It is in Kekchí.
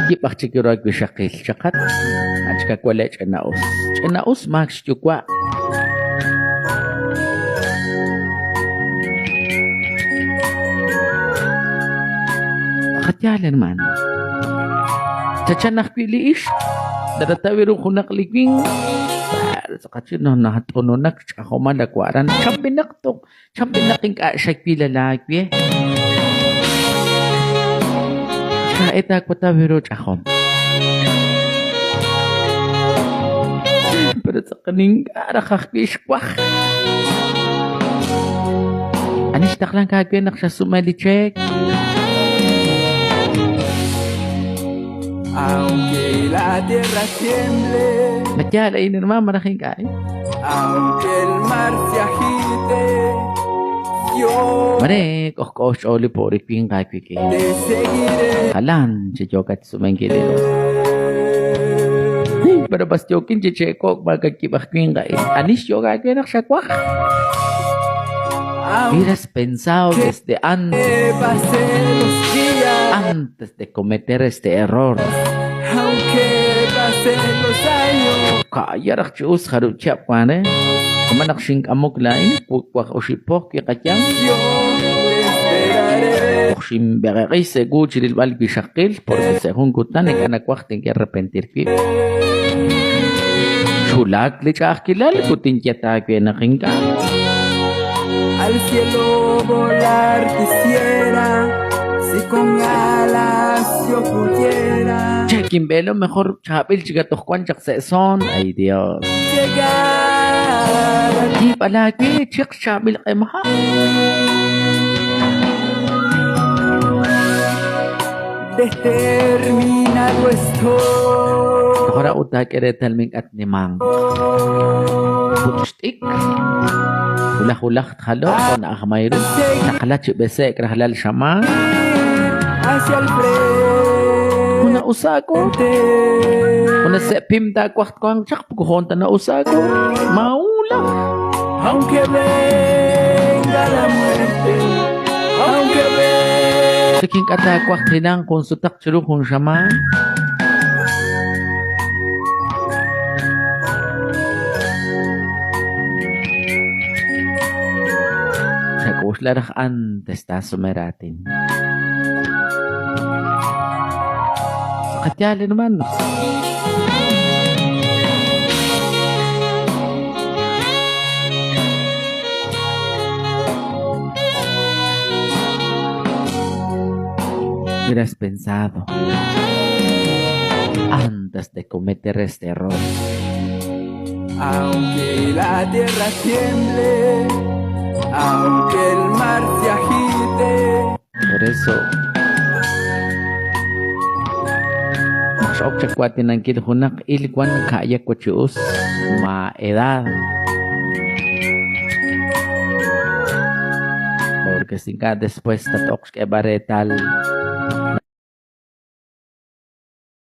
Yib' aj chik ru aawixaqil chaqat, achkawale ch'ina'us. Ch'ina'us maak xyuwa'. Qayaal hermano. Chachan ajwi' li ixq naratawi ru junaq li winq tz'aqachino nat'ununak ch'ajomal awa'ran chamb'inaq toq chamb'inaq ink'a' xawil alaawe. Xka'et aawatawi ru ch'ajom. Pero tz'aqal ink'a' raj ajwi' xwaj. Ani xtaqlank aawe naq xasume li cheek? Aunque la tierra tiemble. Ma yaal a'in hermano malaj ink'a'? Aunque el mar se agite. Yo Mare k'ojk'o xch'ool li po'rik winq aawik'in. te seguiré. Jalan chi yookat xsumenkil li Dios. Pero bas yookin chi cheeko'k maakakib' aj winq a'in. Ani xyook aawe naq xawaj? Hubieras pensado desde antes, Pasen los días. antes de cometer este error. Aunque pasen los años. Ka'ya raj chi us jarub' chihab' wank re. Jo'kan naq xink'amok laa'in waj oxib' po kiqayam. Yo te esperaré. Toj xinb'eqeq'i sa' wu chi rilb'al wixaqil porque sa' jun kutan ink'a' nawaj tink'e arrepentir wib'. Xwulak li ch'a'ajkilal ut tinye ta aawe naq ink'a'. Al cielo volar quisiera, si con alas yo pudiera Che, kinb'eelo mejor chaab'il chik toj wan chaq sa' son. Ay Dios. llegar a Yiib' alaawe chiq xchaab'il q'emaha'. Determinado estoy. Tora ut taak'e reetal mink'at nimanq. Puch'xt'ik. Wulaj wulaj tjalo' jo' na'ajmay ru. Taqla chi b'ese'k rajlal xamaan. Hacia el frente. Una usaako. Una se'pim taawaj twanq chaq pukujoon ta na'usaako. Maula. Aunque venga la muerte, aunque venga. Chik ink'a' taawaj hilanq jun sutaq chiru jun xamaan. Chak'oxla raj antes taasume raatin. Tz'aqal yaal, hermanos. Hubieras pensado antes de cometer este error. Aunque la tierra tiemble, aunque el mar se agite. Por eso, naq x'ok chawaatinankil junaq il wan ka'yak wa chi us ma edad. Porque si ink'a' después tat-oq xk'eeb'al reetal.